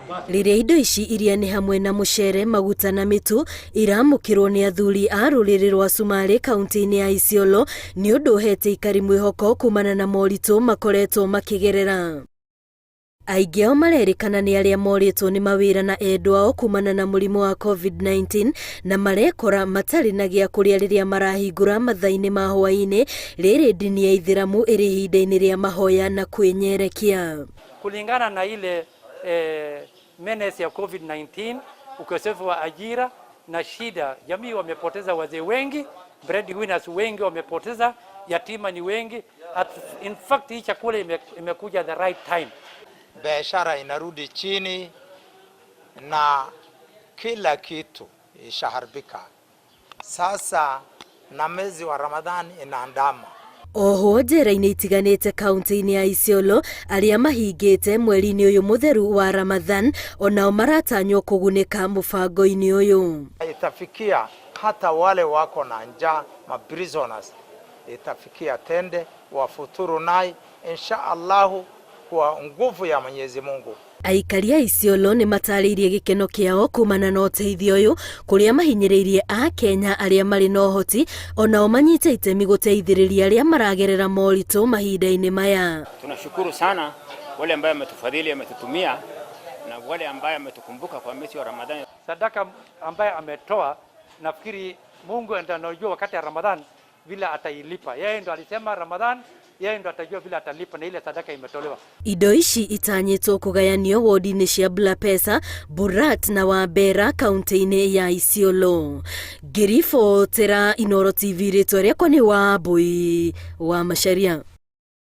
Rĩrĩa indo ici iria nĩ hamwe na mũcere, maguta na mĩtu iramũkĩrwo nĩ athuri a rũrĩrĩ rwa Cumarĩ kaunti-inĩ ya Isiolo nĩ ũndũ ũhete aikari mwĩhoko kumana na moritũ makoretwo makĩgerera. Aingĩ ao marerĩkana nĩ arĩa morĩtwo nĩ mawĩra na endwa ao kumana na mũrimũ wa Covid-19 na marekora matarĩ na gĩa kũrĩa rĩrĩa marahingũra mathaa-inĩ ma hwaĩ-inĩ rĩrĩ ndini ya Ithĩramu ĩrĩ ihinda-inĩ rĩa mahoya na kwĩnyerekia. Kulingana na ile menace ya Covid-19, ukosefu wa ajira na shida, jamii wamepoteza wazee wengi, breadwinners wengi wamepoteza, yatima ni wengi. In fact, hii chakula imekuja the right time. Biashara inarudi chini na kila kitu ishaharibika. Sasa na mwezi wa Ramadhani inaandama. Oho njera-inĩ itiganĩte kaunti-inĩ ya Isiolo arĩa mahingĩte mweri-inĩ ũyũ mũtheru wa Ramadhan onao maratanywo kũgunĩka mũbango-inĩ ũyũ. Itafikia hata wale wako na njaa ma prisoners, itafikia tende wafuturu nai insha Allahu kwa nguvu ya Mwenyezi Mungu. Aikari a Isiolo nĩ matarĩirie gĩkeno kĩao kumana na ũteithio ũyũ kũrĩa mahinyĩrĩirie a Kenya arĩa marĩ na ũhoti onao manyite itemi gũteithĩrĩria arĩa maragerera moritũ mahinda-inĩ maya. Tunashukuru sana wale ambaye ametufadhili ametutumia na wale ambaye ametukumbuka kwa mwezi wa Ramadhani. Sadaka ambaye ametoa, nafikiri Mungu ndiye anajua wakati ya Ramadhan vile atailipa. Yeye ndo alisema Ramadhan, yeye ndo atajua vile atalipa na ile sadaka imetolewa. Indo ici itanyĩtwo kũgayanio wodi-inĩ cia Bulapesa, Burat na Wabera kaunti-inĩ ya Isiolo. Ngĩribotera Inooro TV rĩtwa rĩakwa nĩ Wambui wa Macharia.